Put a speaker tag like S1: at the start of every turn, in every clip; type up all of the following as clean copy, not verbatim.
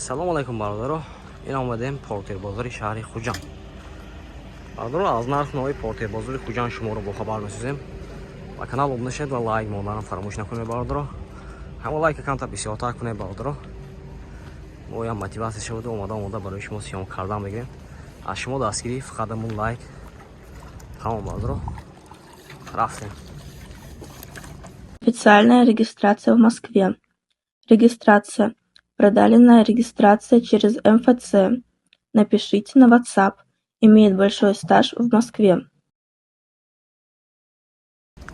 S1: Салом алайкум, бародаро. Ин омадем Портер бозори шаҳри Хуҷанд. Бародаро, аз нарх нави Портер бозори Хуҷанд шуморо бохабар месозем. Ба канал обуна шавед ва лайк монданам фаромӯш накунед, бародаро. Ҳамо лайка камтар бисёртар кунед, бародаро. Мо ям мотиватсия шавад, омада омада барои шумо съёмка кардан мегирем. Аз шумо дастгирӣ фақат ҳамун лайк. Тамом, бародаро. Рафтем.
S2: Официальная регистрация в Москве. Регистрация. Продленная регистрация через МФЦ. Напишите на WhatsApp. Имеет большой стаж в Москве.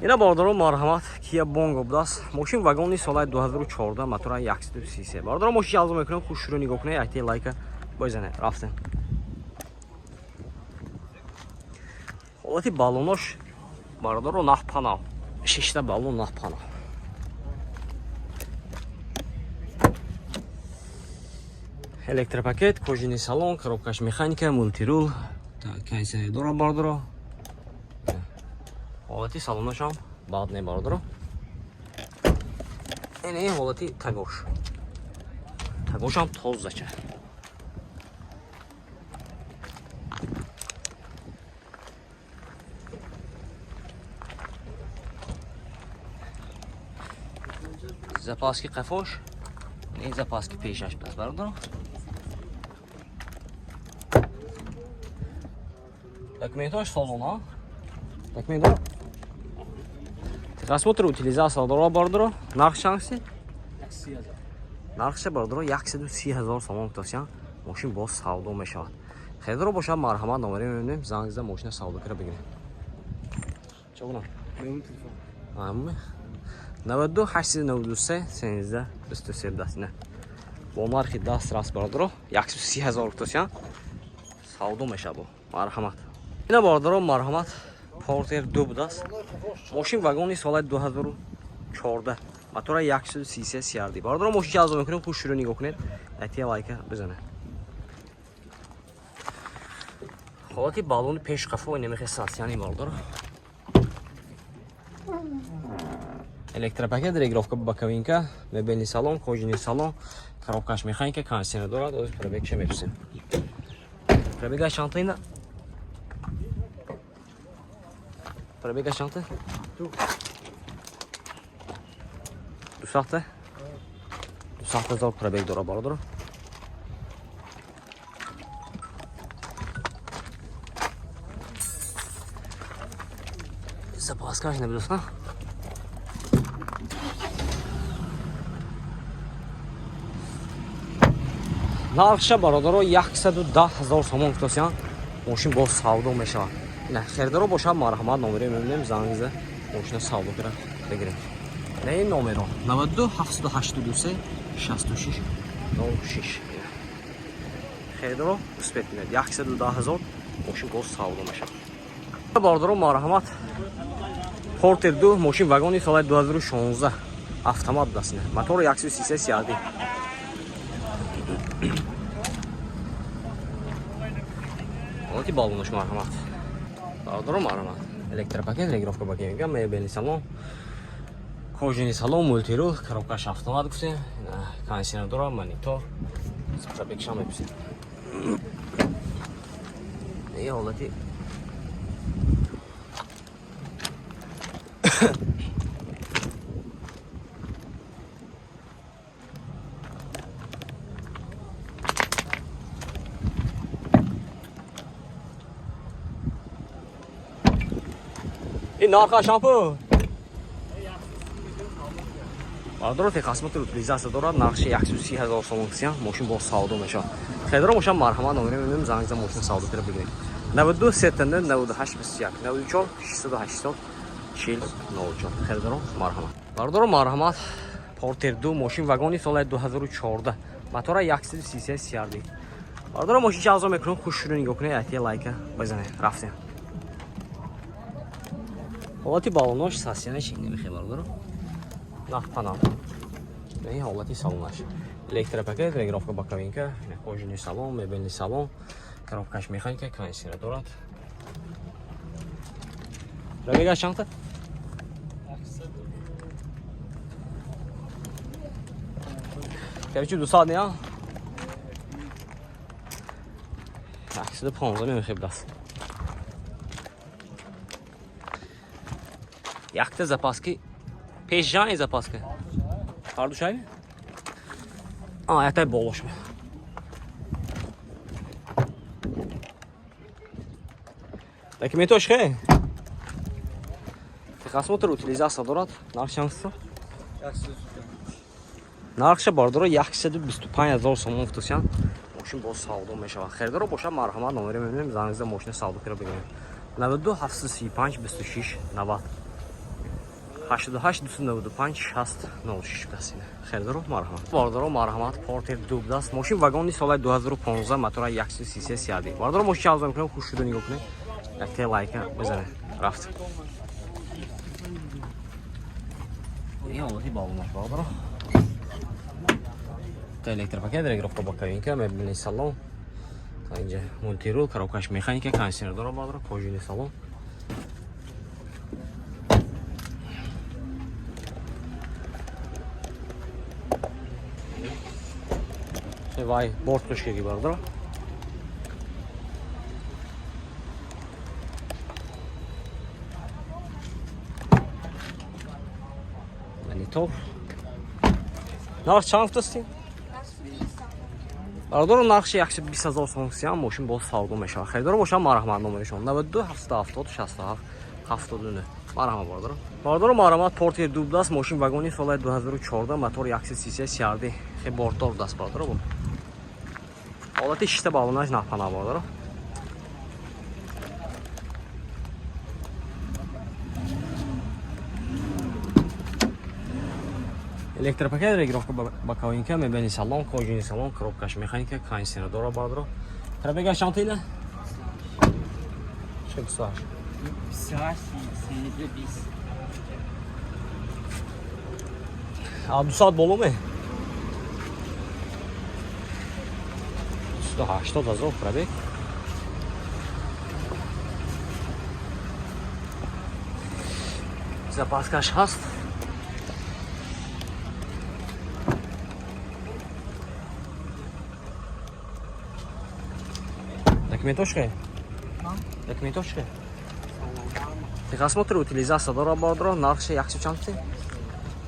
S1: Ина, бародаро, марҳамат, Кия Бонго будааст. Мошин вагони солаи 2014, мотора 133. Бародаро, мошин ҷалзо мекунем, хуш шурӯъ нигоҳ кунед, якте лайка бизанед. Рафтем. Ҳолати баллонош, бародаро, нахпанав. Шишта баллон нахпанав. Электропакет, кожаный салон, коробкаш механика, мультирул, кондиционер дора, бародаро. Ҳолати салонашам бад не, бародаро. Ин ҳолати тагош. Тагошам тозача. Запаски қафош, ин запаски пешаш будааст, бародаро. Документош созона. Документ дора. Техосмотр, утилизация дора, бародаро. Нарх чанд? Нархша, бародаро, 130 ҳазор сомон гуфтасиян. Мошин боз савдо мешавад. Харидоро бошад, марҳамат, номере мебинем, занг зада мошина савдо кара бигирем. Чо кунам? Ами 92 893 13 23 даст не. Бо нархи даст раст, бародаро, 130 ҳазор гуфтасиян. Савдо мешавад. Марҳамат. Ина, бародаро, марҳамат, Портер 2 будааст. Мошин вагони солаи 2014, мотора 133 CRD. Бародаро, мошин ҷалзо мекунем, хуш шурӯъ нигоҳ кунед, якте лайка бизанед. Ҳолати баллони пеш қафо инамихе сасяни, бародаро. Электропакет, регулировка боковинка, мебельный салон, кожаный салон, коробкаш механика, кондиционер дорад. Оз пробегша мепурсем. Пробегаш чанд ина? Пробегаш чанд? Дусахта? Дусахта ҳазор пробег дора, бародаро. Запаскаш набудааст, на? Нархша, бародаро, 110 ҳазор сомон гуфтасиян. Мошин боз савдо мешавад. Ина харидоро бошад, марҳамат, номере мебинем, занг зада мошина савдо кара бигирем. На ин номеро 92 783 66 06. Харидоро успеть кунед. 110 ҳазор мошин боз савдо мешавад. Бародаро, марҳамат, Портер 2, мошин вагони солаи 2016, автомат будааст. Мотор 133 CRD. Ҳолати баллонош, марҳамат. Бародаро, марҳамат. Электропакет, регулировка боковинка, мебельный салон, кожаный салон, мультирул, коробкаш автомат гуфтем, кондиционер дора, монитор, пробегшам мепурсем. Ин ҳолати ин нарха шампу. Бародаро, техосмотр, утилизация дорад, нархши 130 ҳазор сомон кисиян, мошин боз савдо мешавад. Харидоро бошад, марҳамат, номере мебинем, занг зада мошина савдо кара бигирем. 92 3 98 21 94 680 40 04. Харидоро, марҳамат. Бародаро, марҳамат, Портер 2, мошин вагони солаи 2014, мотора 133 CRD. Бародаро, мошин ҷалзо мекунем, хуш шурӯъ нигоҳ кунед, якте лайка бизанед. Рафтем. Ҳолати баллонош сасянаш немихе, бародаро. Нахпанам. Ин ҳолати салонаш. Электропакет, регулировка боковинка, кожаный салон, мебельный салон, коробкаш механика, кондиционер дорад. Пробегаш чанд? Короче, 200 не, а? 115 мемехеб даст. Якта запаски пешжани запаска. Ҳардушайми? А, яктай болошме. Документош хе? Техосмотр утилизация дорад. Нарх чанд аст? Нархша бардоро 125 000 сомон гуфтасян. Мошин боз савдо мешавад. Харидоро бошад, марҳамат, номери мебинем, занг зада мошина савдо кира бигирем. 92 735 26 90 88 295 60 06 будааст. Харидоро марҳамат. Бардоро марҳамат, Портер 2 будааст. Мошин вагони соли 2015, мотора 133 CRD. Бардоро мошин чанд мекунем, хуш шуда нигоҳ кунед. Якте лайка бизанед. Рафт. Ин ҳолати балонаш бардоро. Та электропакет, регировка боковинка, мебельный салон. Та инҷа мультирул, коробкаш механика, кондиционер дора бардоро, кожаный салон. Вай, борт тушкаги бардоро. Монитор. Нарх чанд гуфтастӣ? Бародаро, нархши 120 000 сомон сиям, мошин боз савдо мешавад. Харидоро бошад, марҳамат, номерашон 92 770 67 79. Марҳамат, бародаро. Бародаро, марҳамат, Портер 2 будааст, мошин вагони соли 2014, мотор 133 CRD. Хе бортдор будааст, бародаро. Ҳолати шишта балонаш напана, бародаро. Электропакет, регировка боковинка, мебельный салон, кожаный салон, коробкаш механика, кондиционер дора, бародаро. Пробегаш чанд тила? 48.
S3: 28, 20.
S1: А 2 соат боло ме? 280 000 пробег. Запаскаш ҳаст. Документош хе? Документош хе? Техосмотр утилизация дора, бардоро, нархше 100 чанд ти?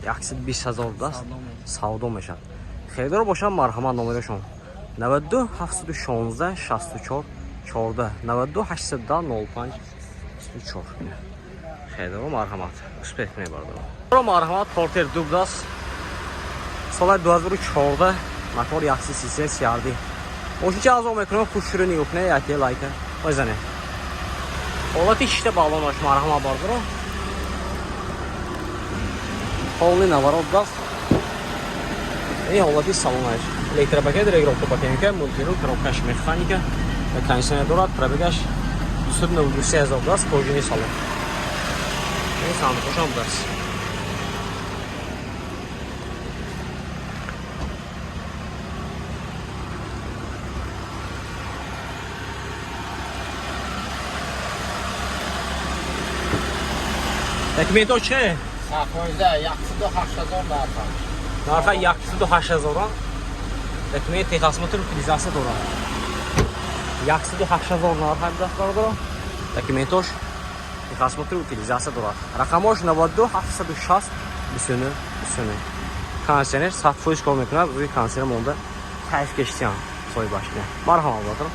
S1: 120 000 будааст. Савдо мешавад. Харидоро бошад, марҳамат, номерашон 92 716 64 14 92 810 05 24. Харидоро марҳамат. Успех кунед, бардоро. Марҳамат, Портер 2 будааст. Соли 2014, мотор 133 CRD. Мошин ча азо мекунам, хушрӯ нигоҳ кунед, яке лайка бизанед. Ҳолати шишта балонаш, марҳамат, бардоро. Полный наворот будааст. Ин ҳолати салонаш. Электропакет, регировка боковинка, мультирул, коробкаш механика, кондиционер дорад, пробегаш 293 000 будааст, кожаный салон. Ин сандуқошам будааст. Документо че?
S3: Сафоиза 108 000 нарха.
S1: Нарха 108 000. Документ техосмотр утилизация дорад. 108 000 нарха будааст, бародаро. Документош техосмотр утилизация дорад. Рақамош 92 760 29 29. Кондиционер 100% кор мекунад, рӯи кондиционер монда кайф кештиян соҳибаш. Марҳамат, бародаро.